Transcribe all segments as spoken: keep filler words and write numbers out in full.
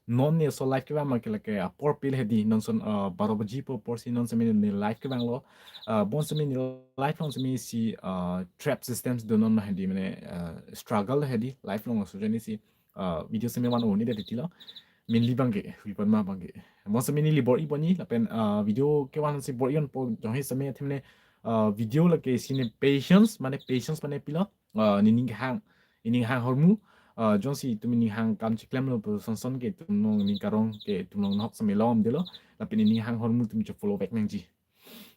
non ne laso live kevang abangke lake apor pil hedi, non son, uh, baro baji po apor si non seme ne live kevanglo. Uh, bon seme ne live along seme isi, uh, trap systems do non hedi, mane, uh, struggle hedi live along, laso ajoine si, uh, video seme van-o ni det titilo. Mainly abangke, hui pon ma abangke. Bon seme neli bor-i pon ni, lapen, uh, video kevan si bor-i pon po jongsi seme athene, uh, video lake isi ne patience, mane patience mane pilo, uh, nening hang, nening hang ahormu, uh, jongsi itum nening hang kam chiklemlo pu sonson ke itum along nening karong ke itum along nahok seme lom detlo, lapen nening hang ahormu itum che-follow back nangji.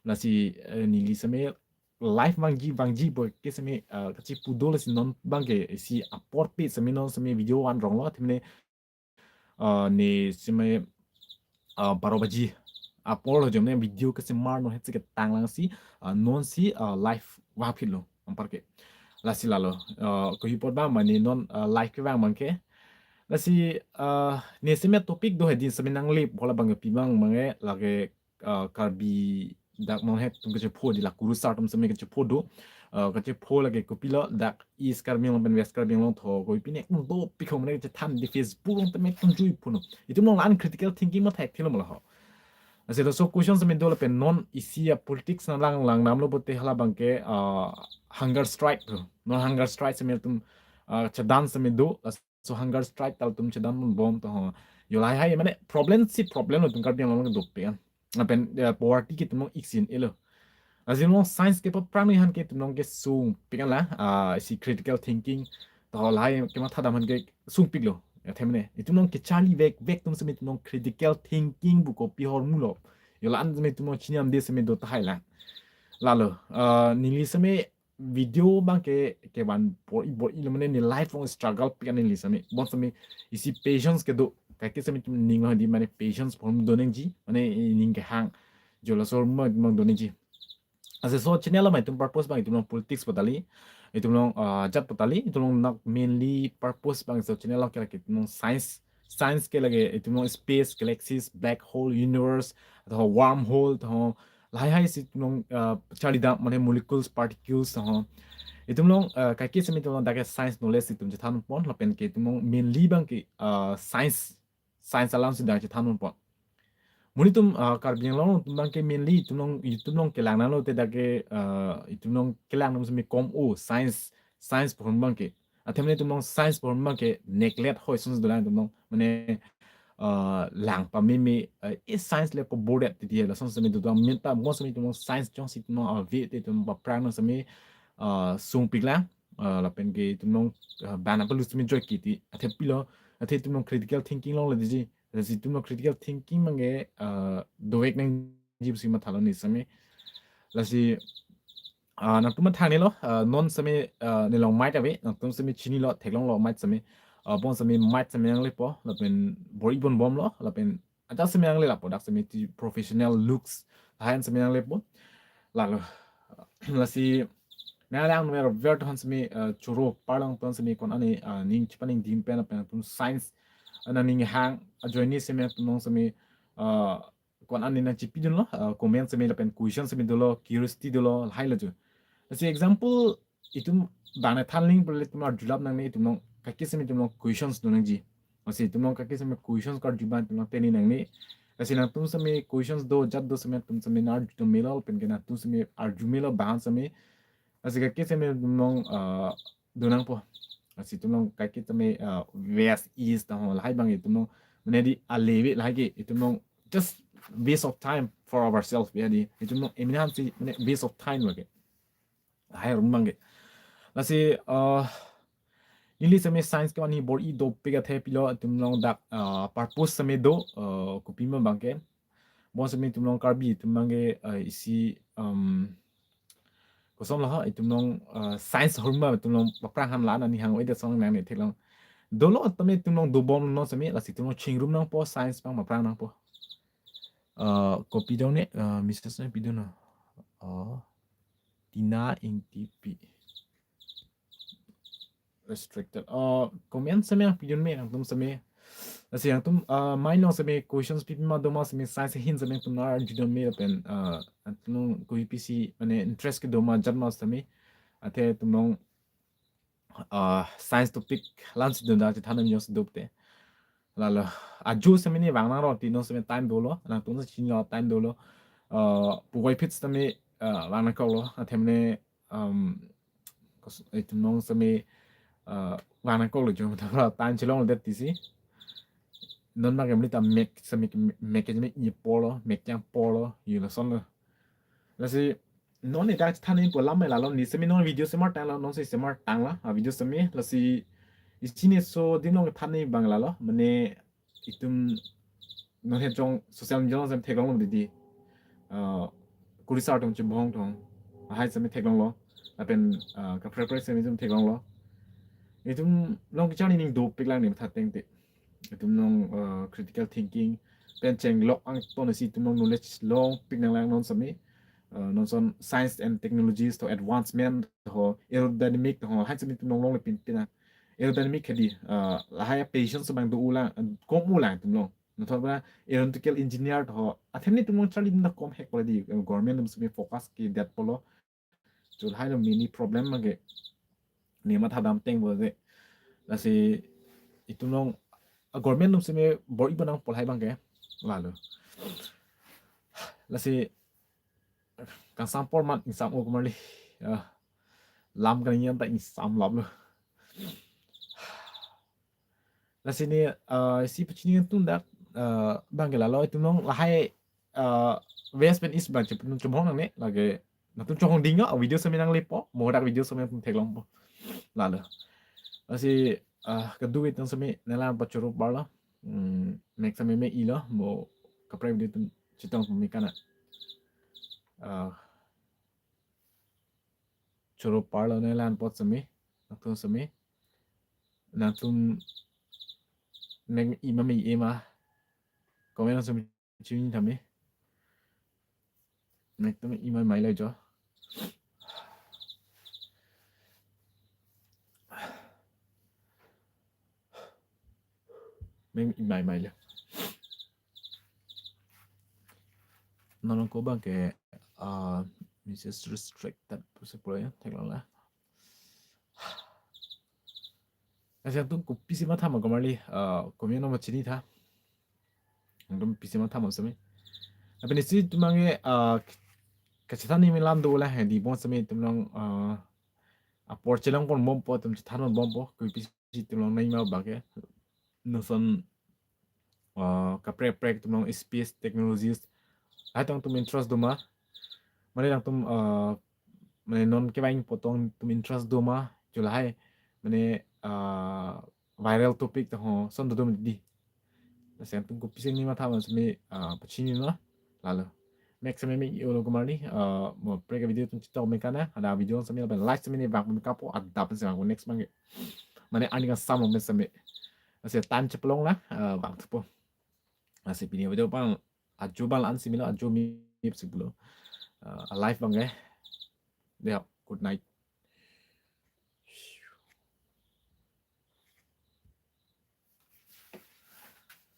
Lasi, uh, neli seme live vangji, vangji po ke seme, uh, kachipu do, lasi non abangke isi apor pil seme non seme video van ronglo, athene, uh, ne seme, uh, baro baji apor lo jom ne video kesemar non het si ketang lang si, uh, non si, uh, live vangphitlo anparke. Lasi lalo, uh, ko-i apot abang mane non, uh, live kevang abangke. Lasi, uh, ne seme topic do hedi seme nangle bola abangke pi abang mane lake, uh, Karbi dak non het atum kachepho di, la kurusar atum seme kachepho do. Uh, kachepho lake kopilo, dak East Karbi Anglong pen West Karbi Anglong tho, ko-i pine dopik ho mane chethan di Facebook along tame tunjui puno. Itum along la-an critical thinking matha thekthelo mala ho. Lasi laso question seme do lapen non isi a-politics nanglang langdamlo pote hala abangke, uh, hunger strike do. Non hunger strike seme itum, uh, chedan seme do. Laso hunger strike ta latum chedan pon bom to ho. Jo lahai hai mane problem si problem lo itum Karbi Anglong dopik an. Lapen, eh, poverty ke itum along iksin elo. Lasi itum along science kepaphrang ni aphan ke itum along kesungpik an la, ah, isi critical thinking to lahai kematha dam aphan kesungpiklo. Athene itum along kecharli vek vek atum seme itum along critical thinking pu kopi ahormu lo. Jo la-an seme itum along chini amde seme do tahai la. Lalo, ah, neli seme video abangke kevan bor-i bor-ilo mane ne live along struggle pik an neli seme. Bon seme isi patience kedo. Kaike seme itum ning lo hedi mane patience ahormu do nangji, mane nening kehang. Jo laso ahormu abang do nangji. Lasi laso channel along ma itum purpose abang itum along politics pu ta kali, itum along, uh, jat pu ta kali, itum along nak mainly purpose abang laso channel along ke lake itum along science, science ke lake itum along space, galaxies, black hole, universe, to wormhole, to lahai hai si itum along, uh, charlidam mane molecules, particles, to itum along, uh, kaike seme itum along dak ke science knowledge itum chethan pon, lapen ke itum along mainly abangke, uh, science, science alam si dak chethan pon. Monit atum, uh, Karbi Anglong atum abangke mainly itum along, itum along kelang nanglo te dak ke, uh, itum along kelang nang seme kom-o science, science pu ahormu abangke. Athene itum along science pu ahormu abangke neglect hoi sonsi dolang itum along. Mane, uh, lang pameme, uh, e science le pabor det titi lason seme do dam minta bon seme itum along science jongsi itum along ave te itum paphrang nang seme, uh, sungpik la, uh, lapen ke itum along, uh, bana palu seme joike ti. Athe pilo, athe itum along critical thinking longle detji. Lasi itum along critical thinking abangke, uh, dovek nangji pusi mathalo ne seme. Lasi, ah, nangtum matha nelo, ah, non seme, ah, ne along mic ave, nangtum seme chinilo, theklonglo mic seme, ah, bon seme mic seme nanglepo, lapen bor-i pon bomlo, lapen ajat seme nangle lapo, dak seme ti professional looks, lahan seme nanglepo. Lalo, lasi, nanglang number ver ton seme, ah, choro, parlang ton seme kon ani, ah, ning chepaningdim pen, lapen atum science, ah, nening hang, ajoine seme atum along seme, ah, kon ani nangchipidunlo, ah, comment seme lapen question seme dolo, curiosity dolo, lahai lo jo. Lasi example, itum bane thanling pule itum arjulap nangne itum along kaike seme itum along questions do nangji. Lasi itum along kaike seme questions karju abang itum along teni nangne. Lasi nangtum seme questions do jat do seme itum seme narjudun melo pen ke nangtum seme arju melo bahan seme. Lasi kaike seme itum along, ah, do nangpo. Lasi itum along kaike seme, ah, West East to ho lahai abang itum along mane di alewe lahai ke itum along just waste of time for ourselves ya di. Itum along eminhan si mane waste of time lake. Lahai ahormu abangke. Lasi, ah, neli seme science kevan hi bor-i dopik athe pilo itum along dak, ah, purpose seme do, ah, kopima abangke. Bon seme itum along Karbi atum abangke, ah, isi, um, kosom lo ha, itum along, ah, science ahormu itum along paphrang han la-an ani hang oi det song nangne theklong. Dolo tame itum along dobom non seme, lasi itum along chingrum nangpo, science abang paphrang nangpo. Ah, kopi dong ne, ah, message ne pidun na. Oh. Tina Ingtipi. Restricted. Uh, comment seme nangpidun me, nangtum seme. Lasi nangtum, uh, main along seme questions pipi ma doma seme science ahin seme nangtum narjudun me lapen, uh, nangtum along kopi si mane interest kedo ma jat ma seme. Athe itum along, uh, science topic la-an si dunda chethan nang jongsi dopte. Lalo, Ajo semi ne vang nang roti non semi time dolo, nangtum si chini lo time dolo. Uh, puvoiphit semi uh, vang nangkoklo, athemne um, kos- itum non semi uh, vang nangkoklo jo, time chelongledet tisi. Non ma kemli ta mek semi mek semi i polo, mek yang polo, yu lasonlo. Lasi non ni dak than ni polam me lalo, ne semi non video semar tanglo, non si semar tanglo, a video semi lasi isi ne so dim long than ni bang lalo, mane itum non he jong social media sem theklong didi. Uh, kurisa atum chibong tong, hai semi theklonglo, lapen uh, kaprek prek semi itum theklonglo. Itum long kichar ni ning dopik lang ni tha tengte. Itum long uh, critical thinking pen chenglok angton si itum long knowledge longpik nanglang non semi. Uh, non son science and technologies to advancement to aerodynamic to hai semi itum long longle pin pina. Aerodynamic kadi uh, lahai patience bang do ulang, kom ulang itum long. Nathon ba aeronautical engineer to athemni itum long charli na kom hek pala di, uh, government itum semi focus kedet polo. Chul hai lo mini problem mage ne matha dam teng bo de. Lasi itum long a government itum semi bor-i bonang pol hai bang ke. Lalo. Lasi kangsam por man ingsam o kumarli. Ah, lam kan yan ta ingsam lap lo. Lasi ne uh, si pachini tun dak uh, bang ke lalo itum long lahai uh, west pen east bang chepun chumhong nangne lage, nangtum chonghong ding a video semi nang lepo, mo dak video semi nangtum theklongpo. Lalo. Lasi uh, kedu itum semi nelang pachoro parlo. Hmm, mek semi me ilo, mo kaprek video itum chetong pemikana. Uh, choro parlo nelang pot semi, nangtum semi. Nangtum mek ima me ima. Comment semi chini tha me. Mek tum ima mai lo jo. Mek ima mai lo. Non ko bang ke uh, message restricted pusi pura ya, theklonglo. Lasi nangtum kopisi matha ma kumarli, uh, comment no ma chini tha. Nangtum pisi matha ma semi. Lapen isi itum ange uh, kachethan ni melam do la he di bon semi itum long uh, apor chelong pon bompo, itum chethan pon bompo, kopisi itum long nai ma bang ke. Non son uh, kaprek prek itum long space technologies. Hai tong itum interest do ma. Mane nangtum uh, mane non kevang po tong itum interest do ma. Chul hai mane uh, viral topic to ho son do dum di. Lasi nangtum kopisi ni matha ma semi uh, pachini lo. Lalo. Mek semi mek ilo kumarli uh, mo prek video itum chetong mekana, ada video semi lapen like semi ne bang mekapo, adap semi next bang ke. Mane ani kangsam lo mek semi. Lasi time chepelong la uh, bang thupo. Lasi pini video bang ajo bang an semi lo, ajo mip si pulo. Uh, alive bang ke. Ya, good night.